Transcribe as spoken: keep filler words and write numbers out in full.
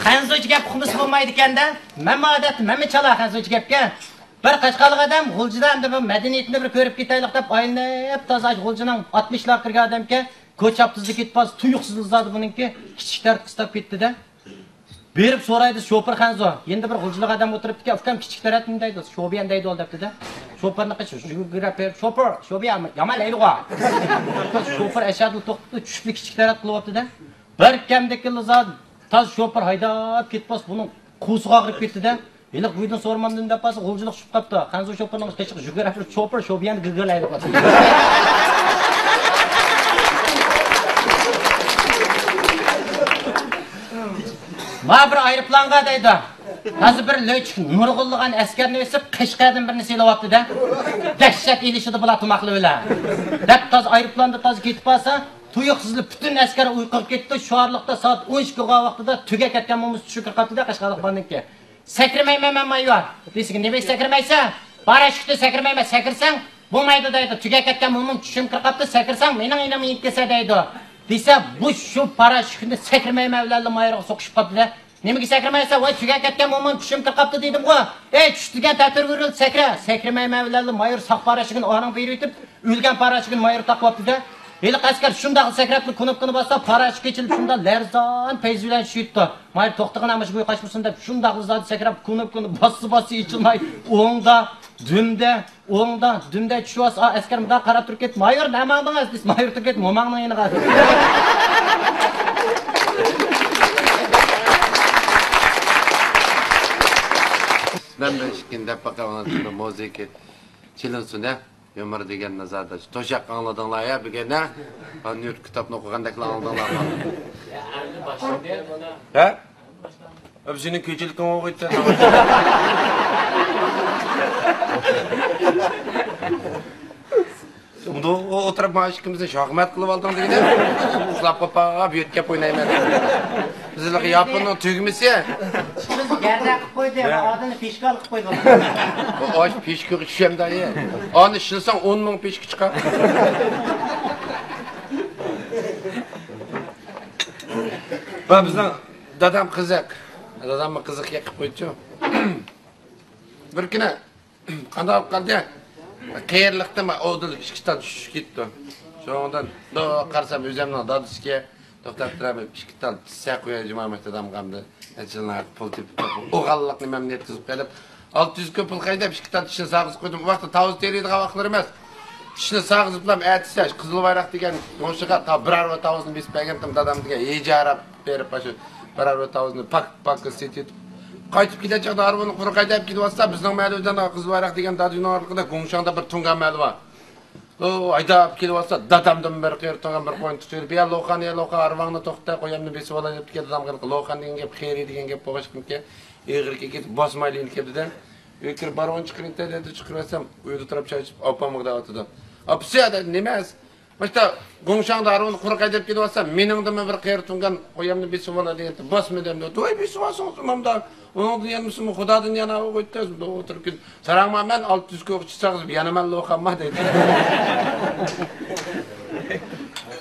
خەنزۇچە گەپ ئۇقمىسا بولمايدىكەن-دە. مەنمۇ ئادەتتە مەنمۇ چالا خەنزۇچە گەپكە. بىر قەشقەرلىك ئادەم غۇلجىدا ئەمدى بىر مەدەنىيىتىنى بىر كۆرۈپ كېتەيلىك دەپ ئايلىنىپ، تازا غۇلجىنىڭ ئاتمىشلارغا كىرگەن ئادەمكەن. كوچا ئاپتوبۇسىدا كېتىپ قالسا، تۇيۇقسىز زادى بۇنىڭكى كىچىك تەرەت قىستاپ كېتىدۇ-دە. بېرىپ سورايدۇ، شوپۇر خەنزۇ. يېنىدا بىر غۇلجىلىق ئادەم ئولتۇرۇپتىكەن، ئۇكام، كىچىك تەرەتمۇ دەيدۇ، شوبيەن دەيدۇ دەپتىدە. شوپۇرنى قىچ يۈگۈرۈپ بېرىپ، شوپۇر، شوبيەن يامان دەيدىغۇ. شوپۇر ئەشەدىل توختىدى، چۈشتى كىچىك تەرەت قىلىۋاپتىدە. بىر كەمدىكىلا زادى تاز شوپۇر ھايداپ كېتىپ قالسا، بۇنىڭ قورسىقى ئاغرىپ كېتىدە. ھېلىقى بۇيدىن سورىمامدىن دەپ قالسا، غۇلجىلىق چۈشۈپ قاپتۇ. خەنزۇ شوپۇرنىڭ قېشىغا يۈگۈرۈپ بېرىپ، شوپۇر، شوبيەن گىگىرلايدۇ. ما بىر ئايروپىلانغا دەيدۇ. ھازىر بىر لۆچۈك نۇرغۇنلىغان ئەسكەرنى ئېسىپ، قەشقەردىن بىرنى سېلىۋاپتۇ-دە. دەھشەت ئېلىشىدۇ بۇلار تۇماقلىرى بىلەن، دەپ تازا ئايروپىلاندا تازا كېتىپ قالسا، تۇيۇقسىزلا پۈتۈن ئەسكەر ئۇيقۇغا كېتىپتۇ. شۇ ئارىلىقتا سائەت ئون ئىككى بولغان ۋاقتىدا تۈگەپ كەتكەن مومىسى چۈشۈپ كىرىپ قاپتۇ-دە، قەشقەرلىق بارنىڭكى. سەكرىمەيمەن مەن، مايور. دېسىكى، نېمە سەكرىمەيسەن؟ پاراشيۇتنى سەكرىمەيمەن، سەكرىسەڭ بولمايدۇ دەيدۇ. تۈگەپ كەتكەن مومام چۈشۈم كىرىپ قاپتۇ، سەكرىسەڭ مېنىڭ ئىنىم يېنىپ كەتسە دەيدۇ. دېسە، بۇ شۇ پاراشيۇتنى سەكرىمەيمەن بىلەنلا مايورغا سوقۇشۇپ قاپتۇ-دە. نېمىگە سەكرىمەيسەن؟ ۋاي، تۈگەپ كەتكەن مومام چۈشۈم كىرىپ قاپتۇ دېدىمغۇ. ئەي، چۈش دېگەن تەتۈر ۋۇرۇل، سەكرە. سەكرىمەيمەن بىلەنلا مايور ساق پاراشيۇتنى ئورنىغا بېرىۋېتىپ، ئۆلگەن پاراشوكىنى مايور تاقىۋاپتۇ-دە. ھېلىقى ئەسكەر شۇنداقلا سەكرەپلا كۇنۇپكىنى باسسا، پاراشوك ئېچىلىپ شۇنداق لەرزان پەيزى بىلەن چۈشۈۋېتىپتۇ. مايور توختىغىن، ئەمما شۇ بوي قاچمىسۇن دەپ شۇنداقلا زادى سەكرەپ كۇنۇپكىنى باسسا باسسا ئېچىلماي، ئوڭدا، دۈمدە، ئوڭدا، دۈمدە چۈشۈۋالسا، ئا، ئەسكەر مۇنداق قاراپ تۇرۇپ كېتىپ، مايور نەماڭدىڭىز دېسە، مايور تۇرۇپ كېتىپ موماڭنىڭ يېنىغا. مەن بىر ئىككىنى دەپ باقاي، ئۇنىڭ ئۈچۈن بىر مۇزىكا چېلىنسۇن ھە. يۇمۇر دېگەن نازاردا توشاق ئاڭلىدىڭلار يا بۈگۈن ھە؟ ھا، نيۇت كىتابنى ئوقۇغاندەكلا ئاڭلىدىڭلارمۇ؟ ھە؟ ئەپ سېنىڭ كۆچىلىكىڭ ئوغۇيتتى. ئۇندۇ ئولتۇرۇپ ما ئىككىمىزنى شاھمات قىلىپ ئالدىڭ دېگىنە. ئۇخلاپ قاپاغا بۇيرۇت گەپ ئوينايمەن. بىزلىق ياپوننىڭ تۈگمىسى. ئىككىمىز گەردەك قىلىپ قويدى، ھە. ئادىمنى پىشكال قىلىپ قويدى. ئاش پىشكىغا چۈشەمدۇ ئايە؟ ئانى ئىشلىسەڭ ئون مىڭ پىشكا چىقار. ۋە بىزنىڭ دادام قىزىق. داداممۇ قىزىق گەپ قىلىپ قويدىچۇ. بىر كۈنى قانداق بولۇپ قالدى؟ قېرىلىقتىن ئۇدۇل ئىككى تال چۈشۈپ كېتىپتۇ. شۇنىڭدىن دو قارىسام ئۆزۈمنىڭ دادىسىكەن. توختاپ تۇرۇپ ئىككى تال چىشسە قوياي جۇما مەكتەپ دادامغا ئەمدى. نەچچە يىلنىڭ پۇل تېپىپ، ئوغانلىقنى مەن يەتكۈزۈپ قېلىپ، ئالتە يۈز كوي پۇل خەجلەپ ئىككى تال چىشنى ساغىزىپ قويدۇم. ئۇ ۋاقىتتا تاۋۇز تېرىيدىغان ۋاقىتلىرى ئەمەس. چىشنى ساغىزىپلام ئەتىسى قىزىل بايراق دېگەن گۇڭشىغا تا بىر ئاربا تاۋۇزنى بېسىپ بەرگەنتىم. دادام دېگەن ھىجارەپ بېرىپ، شۇ بىر ئاربا تاۋۇزنى پاك پاك سېتىۋېتىپ، قايتىپ كېلىدىغان چاغدا ئاربىنى قۇرۇق ھەيدەپ كېلىۋاتسا، بىزنىڭ مەھەللىدىن قىزىل بايراق دېگەن دادىنىڭ ئارىلىقىدا گۇڭشاڭدا بىر تۇڭگان مەھەللە بار. ئۇ ھەيدەپ كېلىۋاتسا، دادامدىن بىر قېرى تۇڭگان بىر قوينى تۇتۇۋېلىپ، يا لوخان، يا لوخان، ئارىۋاڭنى توختا، قويامنى بېسىۋالاي دەپتىكەن. دادام قېرى لوخان دېگەن گەپ، قېرى دېگەن گەپ بولغاچقىمىكىن، ئېغىر كېلىپ باسمايلى يېنىپ كەپتىدە. ئۆيگە كىرىپ بارغۇنچە قېرى دەپ چىقىرىۋەتسەم، ئۆيدە تۇرۇپ چاي ئىچىپ ئاپامغا دەۋاتىدۇ. ئاپىسى، نېمە؟ مۇشتا گۇڭشاڭدا ھارۋىنى قۇرۇق ھەيدەپ كېلىۋاتسا، مېنىڭدىنمۇ بىر قېرى تۇڭگان قويامنى بېسىۋالا دېگەنتى، باسما دەمدۇ. ۋاي، بېسىۋالسىڭىز ئۇمامدا، ئۇنىڭدىن يانمىسىمۇ خۇدادىن يانا ئوغۇيتتى. ئولتۇرۇپ كېتىپ، ساراڭما مەن ئالتە يۈز كوي چىش ساغىزىپ يانىمەن لوخانما دەيدۇ.